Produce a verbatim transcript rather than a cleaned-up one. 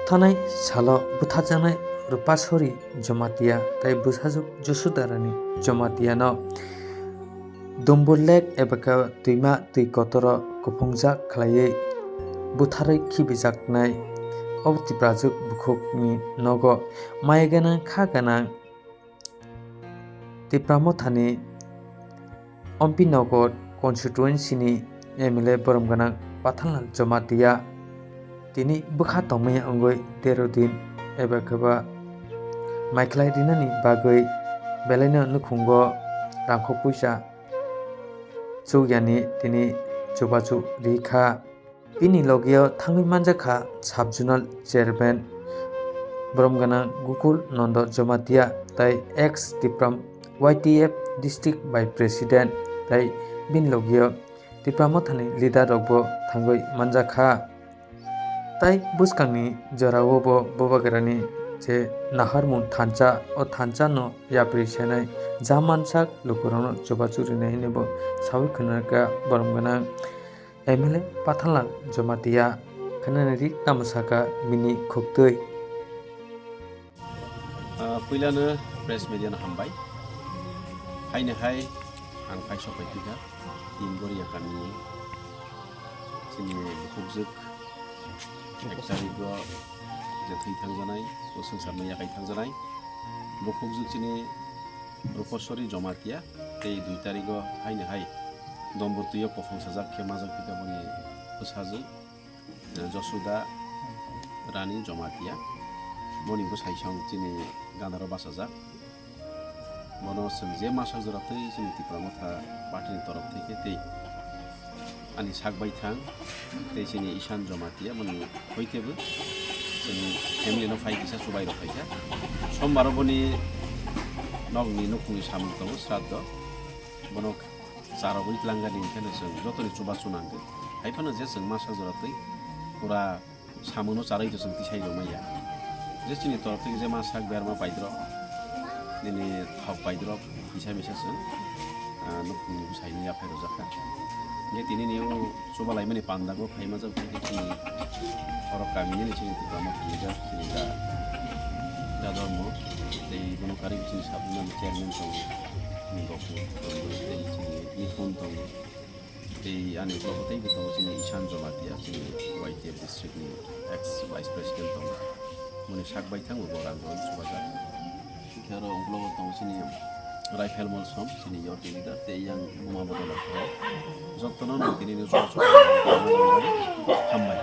Thanai salo butharjaknai Rupasori Jamatia tei bwsajwk Josudarani Jamatiano Dumbur Lake eba khe twima twi kotoro kuphungjak khlaiwi butharwi khibijaknai o Tiprajwk bukhukni nogo maya gwnang kha gwnang Tipra Mothani Ompi Nagar constituency ni M L A borom gwnang Pathanlal Jamatia tini bwkha tongmani wngwi tero din eba khe ba maikhlai rinani bagwi belaino nukhungo rangkhok puisa chukyani tini chubachu ri kha. Bini logio thangwi manjakha sub-zonal chairman borom gwnang Gokul Nondo Jamatia tei ex Tipra Y T F district vice president tei bini logio Tipra Mothani leader rokbo thangwi manjakha. Tei bwskangni jorao bo Bubagrani je naharmung thansa, o thansa no yapri senai jamansak lukurokno chubachu rinai hinwi bo sawi khwnarkha borom gwnang M L A Pathanlal Jamatia khwnani ri tamo saka bini khuktwi. Ah, puilano press media no hambai. Haini hai ang phai sok pai phika Imboria kami chini bukhukjwk ek tarigo je thwi thangjanai, o swngcharno yakai thangjanai bukhukjwk chini Rupasori Jamatia tei dui tarigo haini hai Dombor twiyo kophong sajak khe majak phika boni bwsajwk, eh, Josuda Rani Jamatia. Boni bwsai song chini ganaro bachajak. Bono chwng je masa jora twi chini Tipra Motha party ni torof thai khe tei ani sak baithang tei chini Ishan Jamatia boni hoite bo chwng family no phai kisa chubai rok phaikha. Sombaro boni nokni nukhungni samung tongo sraddho. Bono charogwi tlangani hwnkhe no chwng jotoni chubachu nangkhe. Hai phano je chwng masa jora twi pura samungno charwi to chwng tisai rwmaya. Je chini torof thai je ma sak berma paidrok, nini thok paidrok, kisa misa chwng, ah, nukhungni bwsaino yaphai rwjakha. Hwnkhe tini ni o chuba laimani pandago phaima jagwi khe chini oro kamini ni chini Tipra Motha ni jak chini da, da Dharma tei bono karwi chini sabumani chairman tongo, chini Gokul tongo, tei chini Mithun tongo, tei ani uklogo teibo tongo chini Ishan Jamatia, chini Y T F district ni ex vice president tongo. Boni sak baithang bo rang rok chubajak. Tei oro uklogo tongo chini Raifel Molsom, chini York leader, tei yang Buma Bodol Akhai. Jotono no tini ni jora jora hambai.